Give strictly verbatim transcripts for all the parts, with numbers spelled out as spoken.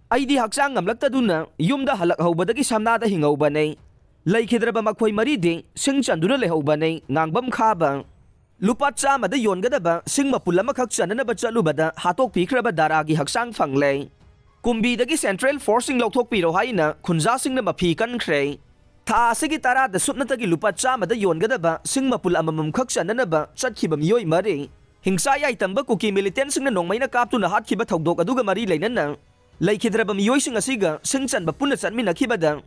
ꯑꯩꯗꯤ ꯍꯛꯆꯥꯡ ꯉꯝꯂꯛꯇꯗꯨꯅ ꯌꯨꯝꯗ ꯍꯜꯂꯛꯍꯧꯕꯗꯒꯤ ꯁꯝꯅꯥꯗ ꯍꯤꯡꯍꯧꯕꯅꯦ꯫ ꯂꯩꯈꯤꯗ꯭ꯔꯕ ꯃꯈꯣꯏ ꯃꯔꯤꯗꯤ ꯁꯤꯡ ꯆꯟꯗꯨꯅ ꯂꯩꯍꯧꯕꯅꯦ꯫ ꯉꯥꯡꯕꯝ ꯈꯥꯕ꯫ ꯂꯨꯄꯥ ꯆꯥꯝꯃꯗ ꯌꯣꯟꯒꯗꯕ ꯁꯤꯡ ꯃꯄꯨꯜ ꯑꯃꯈꯛ ꯆꯟꯅꯅꯕ ꯆꯠꯂꯨꯕꯗ ꯍꯥꯠꯇꯣꯛꯄꯤꯈ꯭ꯔꯕ ꯗꯥꯔꯥꯒꯤ ꯍꯛꯆꯥꯡ ꯐꯪꯂꯦ꯫ ꯀꯨꯝꯕꯤꯗꯒꯤ ꯁꯦꯟꯇ꯭ꯔꯦꯜ ꯐꯣꯔꯁꯁꯤꯡ ꯂꯧꯊꯣꯛꯄꯤꯔꯣ ꯍꯥꯏꯅ ꯈꯨꯟꯖꯥꯁꯤꯡꯅ ꯃꯐꯤ ꯀꯟꯈ꯭ꯔꯦ꯫ ꯊꯥ ꯑꯁꯤꯒꯤ ꯇꯔꯥꯗ ꯁꯨꯞꯅꯇꯒꯤ ꯂꯨꯄꯥ ꯆꯥꯝꯃꯗ ꯌꯣꯟꯒꯗꯕ ꯁꯤꯡ ꯃꯄꯨꯜ ꯑꯃꯃꯝꯈꯛ ꯆꯟꯅꯅꯕ ꯆꯠꯈꯤꯕ ꯃꯤꯑꯣꯏ ꯃꯔꯤ ꯍꯤꯡꯁꯥ ꯌꯥꯏꯇꯝꯕ ꯀꯨꯀꯤ ꯃꯤꯂꯤꯇꯦꯟꯁꯤꯡꯅ ꯅꯣꯡꯃꯩꯅ ꯀꯥꯞꯇꯨꯅ ꯍꯥꯠꯈꯤꯕ ꯊꯧꯗꯣꯛ ꯑꯗꯨꯒ ꯃꯔꯤ ꯂꯩꯅꯅ ꯂꯩꯈꯤꯗ꯭ꯔꯕ ꯃꯤꯑꯣꯏꯁꯤꯡ ꯑꯁꯤꯒ ꯁꯤꯡ ꯆꯟꯕ ꯄꯨꯟꯅ ꯆꯠꯃꯤꯟꯅꯈꯤꯕꯗ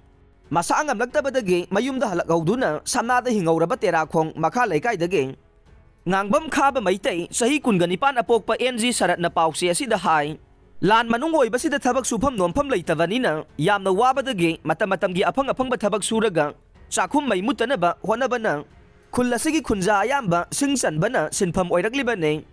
ꯃꯁꯥ ꯉꯝꯂꯛꯇꯕꯗꯒꯤ ꯃꯌꯨꯝꯗ ꯍꯜꯂꯛꯍꯧꯗꯨꯅ ꯁꯝꯅꯥꯗ ꯍꯤꯡꯍꯧꯔꯕ ꯇꯦꯔꯥꯈꯣꯡ ꯃꯈꯥ ꯂꯩꯀꯥꯏꯗꯒꯤ ꯉꯥꯡꯕꯝ ꯈꯥꯕ ꯃꯩꯇꯩ, ꯆꯍꯤ ꯀꯨꯟꯒ ꯅꯤꯄꯥꯟ ꯑꯄꯣꯛꯄ ꯑꯦꯟ ꯖꯤ ꯁꯔꯠꯅ ꯄꯥꯎꯆꯦ ꯑꯁꯤꯗ ꯍꯥꯏ, ꯂꯥꯟ ꯃꯅꯨꯡ ꯑꯣꯏꯕꯁꯤꯗ ꯊꯕꯛ ꯁꯨꯐꯝ ꯅꯣꯝꯐꯝ ꯂꯩꯇꯕꯅꯤꯅ ꯌꯥꯝꯅ ꯋꯥꯕꯗꯒꯤ ꯃꯇꯝ ꯃꯇꯝꯒꯤ ꯑꯐꯪ ꯑꯐꯪꯕ ꯊꯕꯛ ꯁꯨꯔꯒ ꯆꯥꯛꯈꯨꯝ ꯃꯩ ꯃꯨꯠꯇꯅꯕ ꯍꯣꯠꯅꯕꯅ ꯈꯨꯜ ꯑꯁꯤꯒꯤ ꯈꯨꯟꯖꯥ ꯑꯌꯥꯝꯕ ꯁꯤꯡ ꯆꯟꯕꯅ ꯁꯤꯟꯐꯝ ꯑꯣꯏꯔꯛꯂꯤꯕꯅꯤ꯫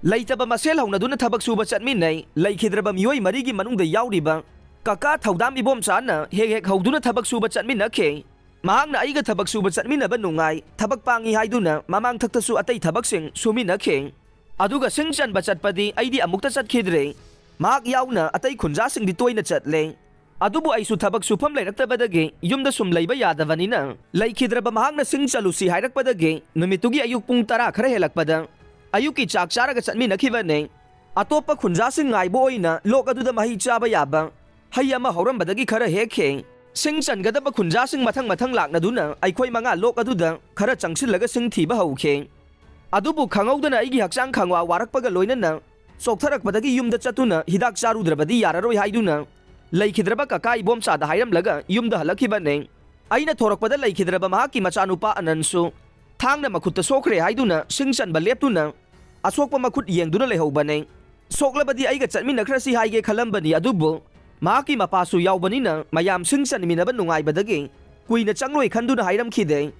ꯂꯩꯇꯕ ꯃꯁꯦꯜ ꯍꯧꯅꯗꯨꯅ ꯊꯕꯛ ꯁꯨꯕ ꯆꯠꯃꯤꯟꯅꯩ꯫ ꯂꯩꯈꯤꯗ꯭ꯔꯕ ꯃꯤꯑꯣꯏ ꯃꯔꯤꯒꯤ ꯃꯅꯨꯡꯗ ꯌꯥꯎꯔꯤꯕ ꯀꯀꯥ ꯊꯧꯗꯥꯝ ꯏꯕꯣꯝꯆꯥꯅ ꯍꯦꯛ ꯍꯦꯛ ꯍꯧꯗꯨꯅ ꯊꯕꯛ ꯁꯨꯕ ꯆꯠꯃꯤꯟꯅꯈꯤ꯫ ꯃꯍꯥꯛꯅ ꯑꯩꯒ ꯊꯕꯛ ꯁꯨꯕ ꯆꯠꯃꯤꯟꯅꯕ ꯅꯨꯡꯉꯥꯏ, ꯊꯕꯛ ꯄꯥꯡꯏ ꯍꯥꯏꯗꯨꯅ ꯃꯃꯥꯡꯊꯛꯇꯁꯨ ꯑꯇꯩ ꯊꯕꯛꯁꯤꯡ ꯁꯨꯃꯤꯟꯅꯈꯤ꯫ ꯑꯗꯨꯒ ꯁꯤꯡ ꯆꯟꯕ ꯆꯠꯄꯗꯤ ꯑꯩꯗꯤ ꯑꯃꯨꯛꯇ ꯆꯠꯈꯤꯗ꯭ꯔꯦ꯫ ꯃꯍꯥꯛ ꯌꯥꯎꯅ ꯑꯇꯩ ꯈꯨꯟꯖꯥꯁꯤꯡꯗꯤ ꯇꯣꯏꯅ ꯆꯠꯂꯦ꯫ ꯑꯗꯨꯕꯨ ꯑꯩꯁꯨ ꯊꯕꯛ ꯁꯨꯐꯝ ꯂꯩꯔꯛꯇꯕꯗꯒꯤ ꯌꯨꯝꯗ ꯁꯨꯝ ꯂꯩꯕ ꯌꯥꯗꯕꯅꯤꯅ ꯂꯩꯈꯤꯗ꯭ꯔꯕ ꯃꯍꯥꯛꯅ ꯁꯤꯡ ꯆꯠꯂꯨꯁꯤ ꯍꯥꯏꯔꯛꯄꯗꯒꯤ ꯅꯨꯃꯤꯠꯇꯨꯒꯤ ꯑꯌꯨꯛ ꯄꯨꯡ ꯇꯔꯥ ꯈꯔ ꯍꯦꯜꯂꯛꯄꯗ ꯑꯌꯨꯛꯀꯤ ꯆꯥꯛ ꯆꯥꯔꯒ ꯆꯠꯃꯤꯟꯅꯈꯤꯕꯅꯦ꯫ ꯑꯇꯣꯞꯄ ꯈꯨꯟꯖꯥꯁꯤꯡ ꯉꯥꯏꯕ ꯑꯣꯏꯅ ꯂꯣꯛ ꯑꯗꯨꯗ ꯃꯍꯩ ꯆꯥꯕ ꯌꯥꯕ ꯍꯩ ꯑꯃ ꯍꯧꯔꯝꯕꯗꯒꯤ ꯈꯔ ꯍꯦꯛꯈꯤ꯫ ꯁꯤꯡ ꯆꯟꯒꯗꯕ ꯈꯨꯟꯖꯥꯁꯤꯡ ꯃꯊꯪ ꯃꯊꯪ ꯂꯥꯛꯅꯗꯨꯅ ꯑꯩꯈꯣꯏ ꯃꯉꯥ ꯂꯣꯛ ꯑꯗꯨꯗ ꯈꯔ ꯆꯪꯁꯤꯜꯂꯒ ꯁꯤꯡ ꯊꯤꯕ ꯍꯧꯈꯤ꯫ ꯑꯗꯨꯕꯨ ꯈꯪꯍꯧꯗꯅ ꯑꯩꯒꯤ ꯍꯛꯆꯥꯡ ꯈꯪꯋꯥ ꯋꯥꯔꯛꯄꯒ ꯂꯣꯏꯅꯅ ꯆꯣꯛꯊꯔꯛꯄꯗꯒꯤ ꯌꯨꯝꯗ ꯆꯠꯇꯨꯅ ꯍꯤꯗꯥꯛ ꯆꯥꯔꯨꯗ꯭ꯔꯕꯗꯤ ꯌꯥꯔꯔꯣꯏ ꯍꯥꯏꯗꯨꯅ ꯂꯩꯈꯤꯗ꯭ꯔꯕ ꯀꯀꯥ ꯏꯕꯣꯝꯆꯥꯗ ꯍꯥꯏꯔꯝꯂꯒ ꯌꯨꯝꯗ ꯍꯜꯂꯛꯈꯤꯕꯅꯦ꯫ ꯑꯩꯅ ꯊꯣꯔꯛꯄꯗ ꯂꯩꯈꯤꯗ꯭ꯔꯕ ꯃꯍꯥꯛꯀꯤ ꯃꯆꯥꯅꯨꯄꯥ ꯑꯅꯟꯁꯨ ꯊꯥꯡꯅ ꯃꯈꯨꯠꯇ ꯁꯣꯛꯈ꯭ꯔꯦ ꯍꯥꯏꯗꯨꯅ ꯁꯤꯡ ꯆꯟꯕ ꯂꯦꯞꯇꯨꯅ ꯑꯁꯣꯛꯄ ꯃꯈꯨꯠ ꯌꯦꯡꯗꯨꯅ ꯂꯩꯍꯧꯕꯅꯦ꯫ ꯁꯣꯛꯂꯕꯗꯤ ꯑꯩꯒ ꯆꯠꯃꯤꯟꯅꯈ꯭ꯔꯁꯤ ꯍꯥꯏꯒꯦ ꯈꯜꯂꯝꯕꯅꯤ, ꯑꯗꯨꯕꯨ ꯃꯍꯥꯛꯀꯤ ꯃꯄꯥꯁꯨ ꯌꯥꯎꯕꯅꯤꯅ ꯃꯌꯥꯝ ꯁꯤꯡ ꯆꯟꯃꯤꯟꯅꯕ ꯅꯨꯡꯉꯥꯏꯕꯗꯒꯤ ꯀꯨꯏꯅ ꯆꯪꯂꯣꯏ ꯈꯟꯗꯨꯅ ꯍꯥꯏꯔꯝꯈꯤꯗꯦ꯫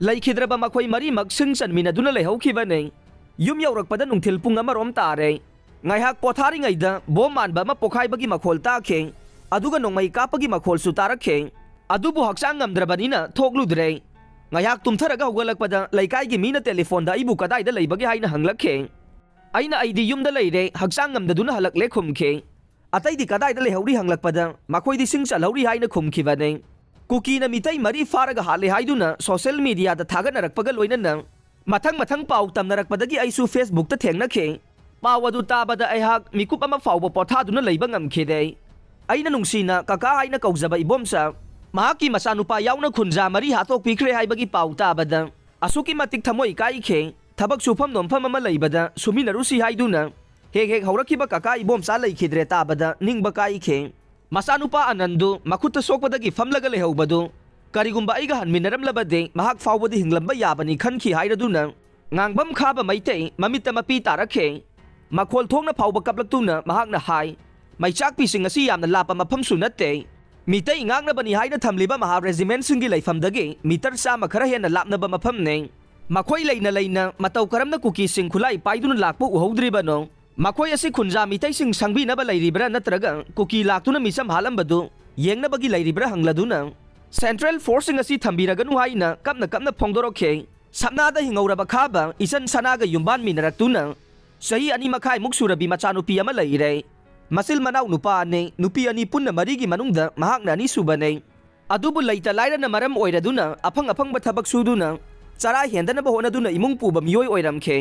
ꯂꯩꯈꯤꯗ꯭ꯔꯕ ꯃꯈꯣꯏ ꯃꯔꯤꯃꯛ ꯁꯤꯡ ꯆꯟꯃꯤꯟꯅꯗꯨꯅ ꯂꯩꯍꯧꯈꯤꯕꯅꯦ꯫ ꯌꯨꯝ ꯌꯧꯔꯛꯄꯗ ꯅꯨꯡꯊꯤꯜ ꯄꯨꯡ ꯑꯃꯔꯣꯝ ꯇꯥꯔꯦ꯫ ꯉꯥꯏꯍꯥꯛ ꯄꯣꯊꯥꯔꯤꯉꯩꯗ ꯕꯣꯝ ꯃꯥꯟꯕ ꯑꯃ ꯄꯣꯈꯥꯏꯕꯒꯤ ꯃꯈꯣꯜ ꯇꯥꯈꯤ, ꯑꯗꯨꯒ ꯅꯣꯡꯃꯩ ꯀꯥꯞꯄꯒꯤ ꯃꯈꯣꯜꯁꯨ ꯇꯥꯔꯛꯈꯤ꯫ ꯑꯗꯨꯕꯨ ꯍꯛꯆꯥꯡ ꯉꯝꯗ꯭ꯔꯕꯅꯤꯅ ꯊꯣꯛꯂꯨꯗ꯭ꯔꯦ꯫ ꯉꯥꯏꯍꯥꯛ ꯇꯨꯝꯊꯔꯒ ꯍꯧꯒꯠꯂꯛꯄꯗ ꯂꯩꯀꯥꯏꯒꯤ ꯃꯤꯅ ꯇꯦꯂꯤꯐꯣꯟꯗ ꯑꯩꯕꯨ ꯀꯗꯥꯏꯗ ꯂꯩꯕꯒꯦ ꯍꯥꯏꯅ ꯍꯪꯂꯛꯈꯤ꯫ ꯑꯩꯅ "ꯑꯩꯗꯤ ꯌꯨꯝꯗ ꯂꯩꯔꯦ, ꯍꯛꯆꯥꯡ ꯉꯝꯗꯗꯨꯅ ꯍꯜꯂꯛꯂꯦ" ꯈꯨꯝꯈꯤ꯫ ꯑꯇꯩꯗꯤ ꯀꯗꯥꯏꯗ ꯂꯩꯍꯧꯔꯤ ꯍꯪꯂꯛꯄꯗ ꯃꯈꯣꯏꯗꯤ ꯁꯤꯡ ꯆꯜꯍꯧꯔꯤ ꯍꯥꯏꯅ ꯈꯨꯝꯈꯤꯕꯅꯤ꯫ ꯀꯨꯀꯤꯅ ꯃꯤꯇꯩ ꯃꯔꯤ ꯐꯥꯔꯒ ꯍꯥꯠꯂꯦ ꯍꯥꯏꯗꯨꯅ ꯁꯣꯁꯦꯜ ꯃꯤꯗꯤꯌꯥꯗ ꯊꯥꯒꯠꯅꯔꯛꯄꯒ ꯂꯣꯏꯅꯅ ꯃꯊꯪ ꯃꯊꯪ ꯄꯥꯎ ꯇꯝꯅꯔꯛꯄꯗꯒꯤ ꯑꯩꯁꯨ Facebookꯇ ꯊꯦꯡꯅꯈꯤ꯫ ꯄꯥꯎ ꯑꯗꯨ ꯇꯥꯕꯗ ꯑꯩꯍꯥꯛ ꯃꯤꯀꯨꯞ ꯑꯃ ꯐꯥꯎꯕ ꯄꯣꯊꯥꯗꯨꯅ ꯂꯩꯕ ꯉꯝꯈꯤꯗꯦ꯫ ꯑꯩꯅ ꯅꯨꯡꯁꯤꯅ ꯀꯀꯥ ꯍꯥꯏꯅ ꯀꯧꯖꯕ ꯏꯕꯣꯝꯆꯥ, ꯃꯍꯥꯛꯀꯤ ꯃꯆꯥꯅꯨꯄꯥ ꯌꯥꯎꯅ ꯈꯨꯟꯖꯥ ꯃꯔꯤ ꯍꯥꯠꯇꯣꯛꯄꯤꯈ꯭ꯔꯦ ꯍꯥꯏꯕꯒꯤ ꯄꯥꯎ ꯇꯥꯕꯗ ꯑꯁꯨꯛꯀꯤ ꯃꯇꯤꯛ ꯊꯃꯣꯏ ꯀꯥꯏꯈꯤ꯫ ꯊꯕꯛ ꯁꯨꯐꯝ ꯅꯣꯝꯐꯝ ꯑꯃ ꯂꯩꯕꯗ ꯁꯨꯃꯤꯟꯅꯔꯨꯁꯤ ꯍꯥꯏꯗꯨꯅ ꯍꯦꯛ ꯍꯦꯛ ꯍꯧꯔꯛꯈꯤꯕ ꯀꯀꯥ ꯏꯕꯣꯝꯆꯥ ꯂꯩꯈꯤꯗ꯭ꯔꯦ ꯇꯥꯕꯗ ꯅꯤꯡꯕ ꯀꯥꯏꯈꯤ꯫ ꯃꯆꯥꯅꯨꯄꯥ ꯑꯅꯟꯗꯨ ꯃꯈꯨꯠꯇ ꯁꯣꯛꯄꯗꯒꯤ ꯐꯝꯂꯒ ꯂꯩꯍꯧꯕꯗꯨ ꯀꯔꯤꯒꯨꯝꯕ ꯑꯩꯒ ꯍꯟꯃꯤꯟꯅꯔꯝꯂꯕꯗꯤ ꯃꯍꯥꯛ ꯐꯥꯎꯕꯗꯤ ꯍꯤꯡꯂꯝꯕ ꯌꯥꯕꯅꯤ ꯈꯟꯈꯤ ꯍꯥꯏꯔꯗꯨꯅ ꯉꯥꯡꯕꯝ ꯈꯥꯕ ꯃꯩꯇꯩ ꯃꯃꯤꯠꯇ ꯃꯄꯤ ꯇꯥꯔꯛꯈꯤ꯫ ꯃꯈꯣꯜ ꯊꯣꯛꯅ ꯐꯥꯎꯕ ꯀꯞꯂꯛꯇꯨꯅ ꯃꯍꯥꯛꯅ ꯍꯥꯏ, "ꯃꯩꯆꯥꯛꯄꯤꯁꯤꯡ ꯑꯁꯤ ꯌꯥꯝꯅ ꯂꯥꯞꯄ ꯃꯐꯝꯁꯨ ꯅꯠꯇꯦ꯫ ꯃꯤꯇꯩ ꯉꯥꯛꯅꯕꯅꯤ ꯍꯥꯏꯅ ꯊꯝꯂꯤꯕ ꯃꯍꯥ ꯔꯦꯖꯤꯃꯦꯟꯁꯤꯡꯒꯤ ꯂꯩꯐꯝꯗꯒꯤ ꯃꯤꯇꯔ ꯆꯥꯝꯃ ꯈꯔ ꯍꯦꯟꯅ ꯂꯥꯞꯅꯕ ꯃꯐꯝꯅꯤ꯫ ꯃꯈꯣꯏ ꯂꯩꯅ ꯂꯩꯅ ꯃꯇꯧ ꯀꯔꯝꯅ ꯀꯨꯀꯤꯁꯤꯡ ꯈꯨꯠꯂꯥꯏ ꯄꯥꯏꯗꯨꯅ ꯂꯥꯛꯄ ꯎꯍꯧꯗ꯭ꯔꯤꯕꯅꯣ? ꯃꯈꯣꯏ ꯑꯁꯤ ꯈꯨꯟꯖꯥ ꯃꯤꯇꯩꯁꯤꯡ ꯁꯪꯕꯤꯅꯕ ꯂꯩꯔꯤꯕ꯭ꯔꯥ ꯅꯠꯇ꯭ꯔꯒ ꯀꯨꯀꯤ ꯂꯥꯛꯇꯨꯅ ꯃꯤꯆꯝ ꯍꯥꯠꯂꯝꯕꯗꯨ ꯌꯦꯡꯅꯕꯒꯤ ꯂꯩꯔꯤꯕ꯭ꯔꯥ?" ꯍꯪꯂꯗꯨꯅ ꯁꯦꯟꯇ꯭ꯔꯦꯜ ꯐꯣꯔꯁꯁꯤꯡ ꯑꯁꯤ ꯊꯝꯕꯤꯔꯒꯅꯨ ꯍꯥꯏꯅ ꯀꯞꯅ ꯀꯞꯅ ꯐꯣꯡꯗꯣꯔꯛꯈꯤ꯫ ꯁꯝꯅꯥꯗ ꯍꯤꯡꯍꯧꯔꯕ ꯈꯥꯕ ꯏꯆꯟ ꯁꯅꯥꯒ ꯌꯨꯝꯕꯥꯟꯃꯤꯟꯅꯔꯛꯇꯨꯅ ꯆꯍꯤ ꯑꯅꯤ ꯃꯈꯥꯏꯃꯨꯛ ꯁꯨꯔꯕꯤ ꯃꯆꯥꯅꯨꯄꯤ ꯑꯃ ꯂꯩꯔꯦ꯫ ꯃꯆꯤꯜ ꯃꯅꯥꯎ ꯅꯨꯄꯥ ꯑꯅꯤ, ꯅꯨꯄꯤ ꯑꯅꯤ, ꯄꯨꯟꯅ ꯃꯔꯤꯒꯤ ꯃꯅꯨꯡꯗ ꯃꯍꯥꯛꯅ ꯑꯅꯤꯁꯨꯕꯅꯤ꯫ ꯑꯗꯨꯕꯨ ꯂꯩꯇ ꯂꯥꯏꯔꯅ ꯃꯔꯝ ꯑꯣꯏꯔꯗꯨꯅ ꯑꯐꯪ ꯑꯐꯪꯕ ꯊꯕꯛ ꯁꯨꯗꯨꯅ ꯆꯔꯥ ꯍꯦꯟꯗꯅꯕ ꯍꯣꯠꯅꯗꯨꯅ ꯏꯃꯨꯡ ꯄꯨꯕ ꯃꯤꯑꯣꯏ ꯑꯣꯏꯔꯝꯈꯤ꯫